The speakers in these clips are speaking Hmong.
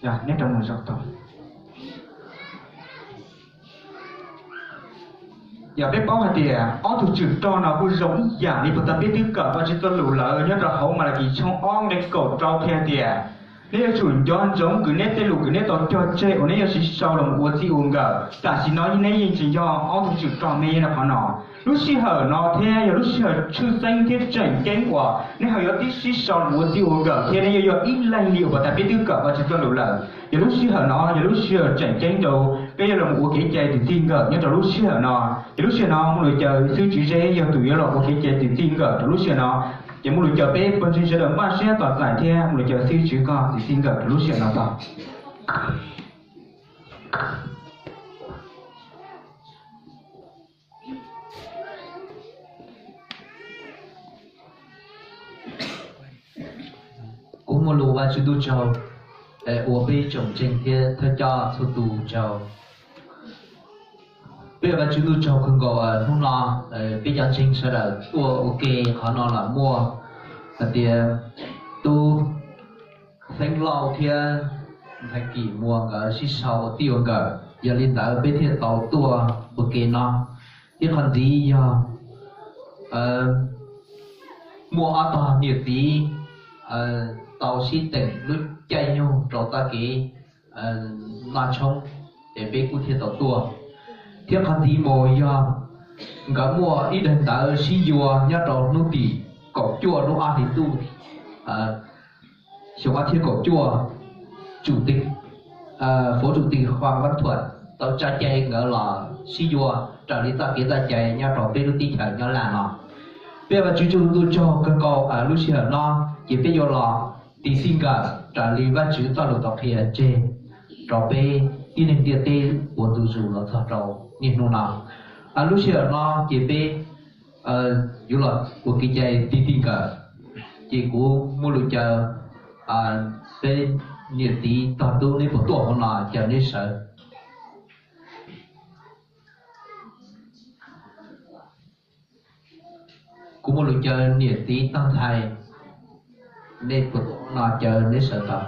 Neb rov mus zaum tau. Yog peb paub hais tias ob tug tswm rog no kuj zoo ib yam li puas tas peb twb kawm Vajtswv txoj lus lawm nyob rau hauv Malakis tshooj ob nqe kaum rau qhia tias, neb yuav tsum nco ntsoov kws neb tej lus kws neb tau cog tseg uas neb yuav siv sau los ua txij ua nkawm. Tam sim no neb yeej tsis yog ob tug tswm rog me no qhov no. Lub sij hawm no thiab yog lub sij hawm tshwj xeeb thiab tseem ceeb uas neb ho yuav tib sib sau los ua txij ua nkawm thiab neb yuav yog ib leeg li uas puas tas peb twb kawm Vajtswv txoj lus lawm. Yog lub sij hawm no yog lub sij hawm tseem ceeb rau peb yuav los ua kev cai txij nkawm nyob rau lub sij hawm no. Ces lub sij hawm no muaj lus caw xib hwb Tswv Zeb yog tus yuav los ua kev cai txij nkawm rau lub sij hawm no. Ces muaj lus caw peb pawg ntseeg sawv daws npaj siab tos txais thiab muaj lus caw xib hwb Tswv koj txij nkawm rau lub sij hawm no tau. Kuv muaj lus Vajtswv ntuj tsaug, ua peb tsoom ntseeg thiab thawj coj txhua tus tsaug. Peb Vajtswv ntuj tsaug kawg nkaus hnub no, peb cov ntseeg sawv daws tuaj ua ke qhov no los muaj hais tias tub Xeeb Lauj thiab Ntxhais Kim Muas nkawd sib sau ua txij ua nkawm, yog li ntawd peb thiaj tau tuaj ua ke no. Thiab qhov ntxiv yog muaj ob tog niam txiv tau sib teem lub caij nyoog rau txoj kev noj tshoob, ces peb kuj thiaj tau tuaj. Thiab qhov ntxiv mus yog nkawd muaj ib daim ntawv sib yuav nyob rau hnub tim kaum cuaj lub ob hlis ntuj xyoo ob txhiab kaum cuaj, Phó Chủ tịch Hoàng Văn Thuận tau tsa cai nkawd los sib yuav raws li txoj kev txoj cai nyob rau peb lub teb chaws Nyab Laj no. Peb Vajtswv tsaug, ntuj tsaug kawg nkaus, lub sij hawm no ces peb yuav los tiv txij nkawm raws li Vajtswv txoj lus tau qhia tseg rau peb tib neeg ntiaj teb ua ntu zus los txog rau niaj hnub no. Lub sij hawm no ces peb yuav los ua kev cai tiv txij nkawm, ces kuv muaj lus caw peb niam txiv tog tub neb puas tuaj hauv no caw neb sawv. Kuv muaj lus caw niam txiv tog ntxhais, nej puas tuaj hauv no caw neb sawv tau.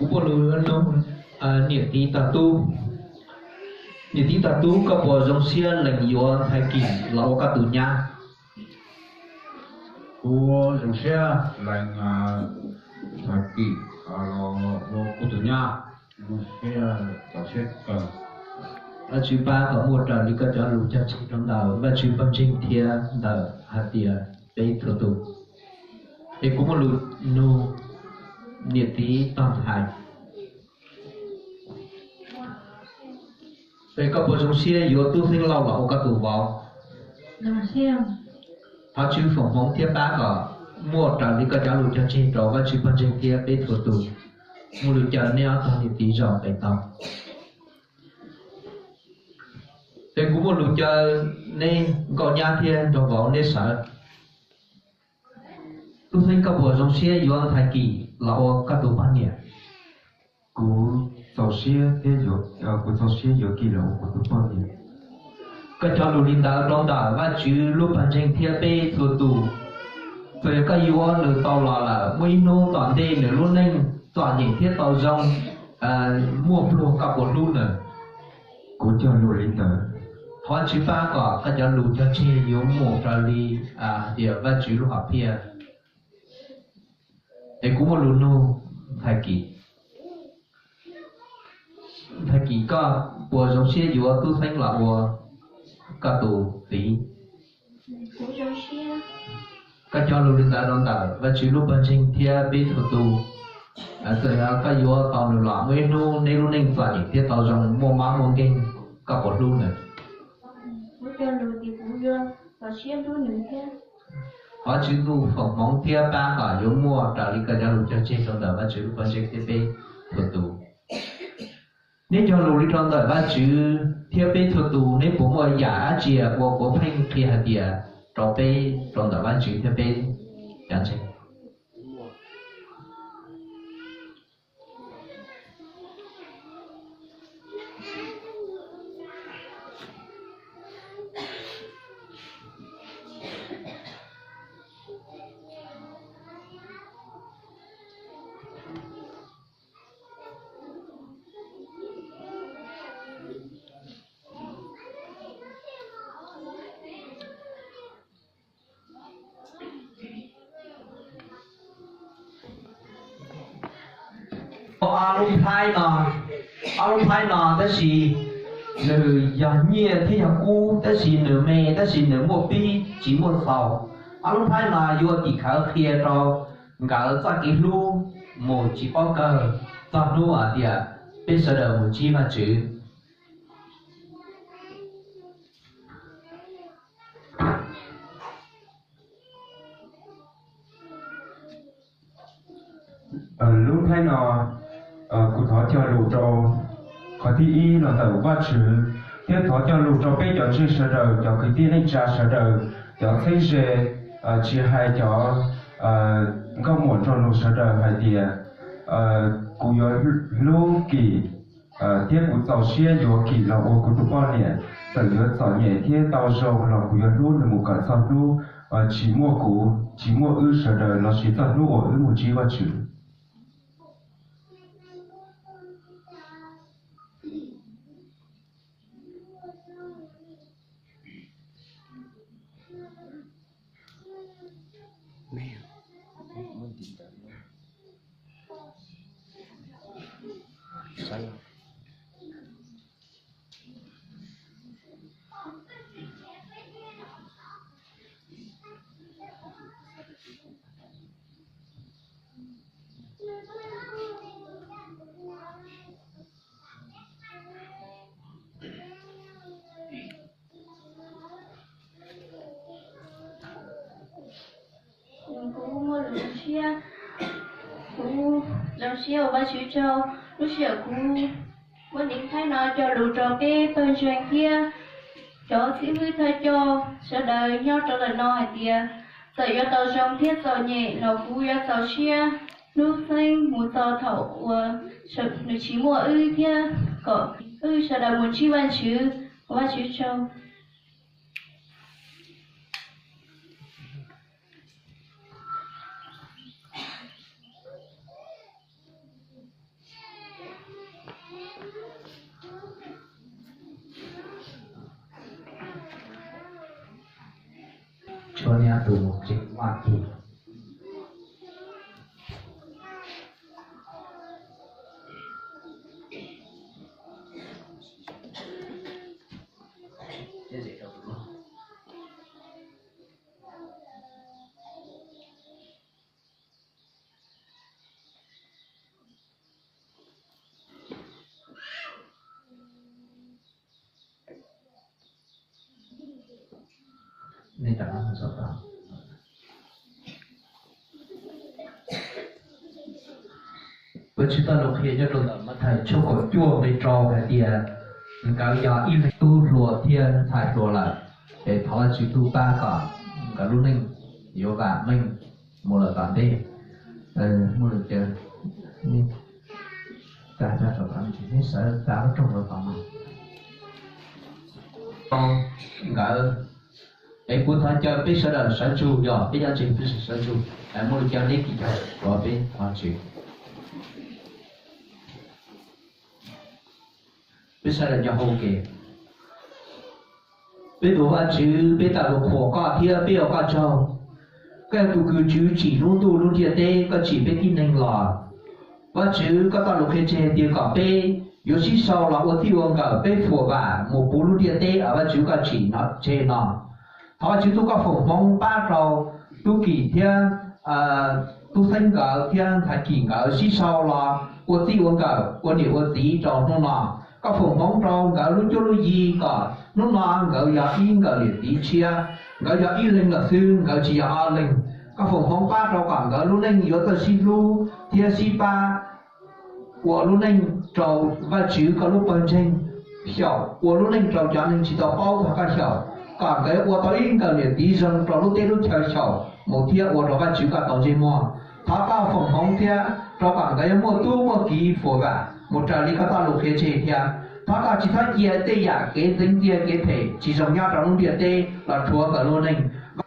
Kuv muaj lus nug niam txiv tog tub. Niam txiv tog tub, koj puas zoo siab lees yuav Ntxhais Kim los ua koj tus nyab? Kuv zoo siab lees Ntxhais Kim los ua kuv tus nyab. Zoo siab, txaus siab kawg. Vajtswv pab kom muaj raws li koj cov lus cog tseg rau ntawm Vajtswv pawg ntseeg thiab ntawm hais tias peb txhua tus. Es kuv muaj lus nug niam txiv tog ntxhais. Es koj puas zoo siab yuav tub Xeeb Lauj los ua koj tus vauv? Thov Vajtswv foom hmoov thiab pab kom muaj raws li koj cov lus cog tseg rau Vajtswv pawg ntseeg thiab peb txhua tus. Muaj lus caw neb ob tog niam txiv zaum pem tau. Es kuv muaj lus caw neb nkauj nyab thiab nraug vauv neb sawv. Tub Xeeb, koj puas zoo siab yuav Ntxhais Kim los ua koj tus poj niam? Kuv txaus siab thiab, kuv txaus siab yuav Kim los ua kuv tus poj niam. Koj cog lus li ntawd rau ntawm Vajtswv lub pawg ntseeg thiab peb txhua tus. Txawm yog koj yuav nws tau los lawm, muaj ib hnub tom ntej nws lub neej txom nyem thiab tau zoo, muaj pluag, koj puas hlub nws? Kuv cog lus li ntawd. Thov Vajtswv pab kom koj cov lus cog tseg yuav mus raws li hais tias Vajtswv lub hom phiaj. Es kuv muaj lus nug Ntxhais Kim. Ntxhais Kim, koj puas zoo siab yuav Tub Xeeb los ua koj tus txiv? Koj cog lus li ntawd rau ntawm Vajtswv lub pawg ntseeg thiab peb txhua tus. Txawm yog koj yuav tau nws los, muaj ib hnub neb lub neej txom nyem thiab tau zoo, muaj mob muaj nkeeg, koj puas hlub nws? Thov Vajtswv foom hmoov thiab pab kom yuav muaj raws li koj cov lus cog tseg rau ntawm Vajtswv lub pawg ntseeg thiab peb txhua tus. Neb cog lus li rau ntawm Vajtswv thiab peb txhua tus, neb puas muaj yam dab tsi uas kuv pheej qhia hais tias rau peb, rau ntawm Vajtswv thiab peb cov ntseeg? Ob lub nplhaib no, ob lub nplhaib no tab sis nws yog nyiaj thiab yog kub, tab sis nws me, tab sis nws muaj pib tsis muaj xaus. Ob lub nplhaib no yuav tim khawv qhia rau nkawd txoj kev hlub mus tsis paub kawg txog hnub hais tias peb sawv daws mus ntsib Vajtswv. Lub nplhaib no, kuv thov cog lus rau qhov thib ib los ntawm Vajtswv, thiab thov cog lus rau peb cov ntseeg sawv daws, cov kwv tij neej tsa sawv daws, cov txheeb ze, tsis hais cov nkauj muam nraug nus sawv daws hais tias, kuv yuav hlub Kim thiab kuv txaus siab yuav Kim los ua kuv tus poj niam, txawm yuav txom nyem thiab tau zoo los kuv yuav hlub nws mus kom txog hnub tsis muaj kuv, tsis muaj wb sawv daws lossis txog hnub uas wb mus ntsib Vajtswv. Kuv muaj lus zoo siab, kuv zoo siab ua Vajtswv tsaug lub sij hawm kuv muaj niam thaib no cog lus rau peb pawg ntseeg thiab cov xib hwb thawj coj sawv daws nyob rau ntawm no hais tias txawm yuav tau zoo thiab txom nyem los kuv yuav txaus siab hlub xeeb mus txog thaum uas nws tsis muaj wb thiab kom wb sawv daws mus ntsib Vajtswv. Ua Vajtswv tsaug. Tshuav niag tus tseem maj kis. Vajtswv txoj lus qhia nyob rau ntawm Mathais tshooj kaum cuaj nqe rau hais tias, nkawd yog ib leeg tub hluas thiab ntxhais hluas lawm, es thov Vajtswv tus pab kom nkawd lub neej yuav vam meej mus lawm tom ntej. Muaj lus cas, nej sawv tsa lub rooj los tom no. Nkawd, es kuv thov caw peb sawv daws sawv ntsug, yog peb cov ntseeg peb sawv ntsug, muaj lus caw neb kis caug rau peb thov Vajtswv. Peb sawv daws nco hau ke. Peb tus Vajtswv, peb tau lus qhuas koj thiab peb ua koj tsaug. Koj yog tus kws tswv tsim lub ntuj lub ntiaj teb, koj tsim peb tib neeg los. Vajtswv, koj tau lus qhia tseg tias kom peb yuav sib sau los ua txij ua nkawm, peb fuam vam mus puv lub ntiaj teb uas Vajtswv koj tsim tseg no. Thov Vajtswv tub koj foom hmoov pab rau tub Kim thiab tub Xeeb nkawd thiab ntxhais Kim nkawd sib sau los ua txij ua nkawm, ua niam ua txiv rau hnub no. Koj foom hmoov rau nkawd lub cuab lub yig kom hnub no nkawd yog ib nkawm niam txiv tshiab, nkawd yog ib leeg lawm xwb, nkawd tsis yog ob leeg. Koj foom hmoov pab rau kom nkawd lub neej yuav txawj sib hlub thiab sib pab ua lub neej rau Vajtswv koj lub pawg ntseeg xyaum, ua lub neej rau cov neeg tsis tau paub txog koj xyaum, kom nkawd ua tau ib nkawm niam txiv zoo rau lub teb lub chaw xyaum mus thiab ua rau Vajtswv koj tau ntsej muag. Thov koj foom hmoov thiab rau kom nkawd yuav muaj tub muaj kiv fuam vam mus raws li koj txoj lus qhia tseg thiab. Thov koj tsis txhob cia tej yam kev ntxeev ntxias kev phem tsis zoo nyob rau lub ntiaj teb los rhuav nkawd lub neej.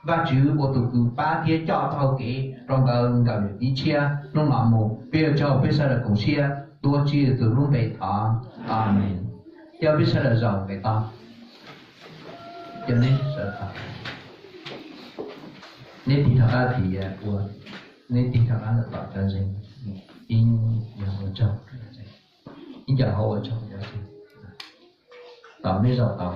Vajtswv ua tus kws pab thiab coj taug kev rau nkawd nkawm niam txiv tshiab hnub no mus. Peb ua tsaug, peb sawv daws koom siab tuav Tswv Yexus lub npe thov, Amees. Coj peb sawv daws zaum nqe tau. Coj neb sawv daws, neb tig rov qab tias ua, neb tig rov qab ntawm tom cov ntseeg, ib yam ua tsaug, ib yam ua tsaug, tom neb zaum tau.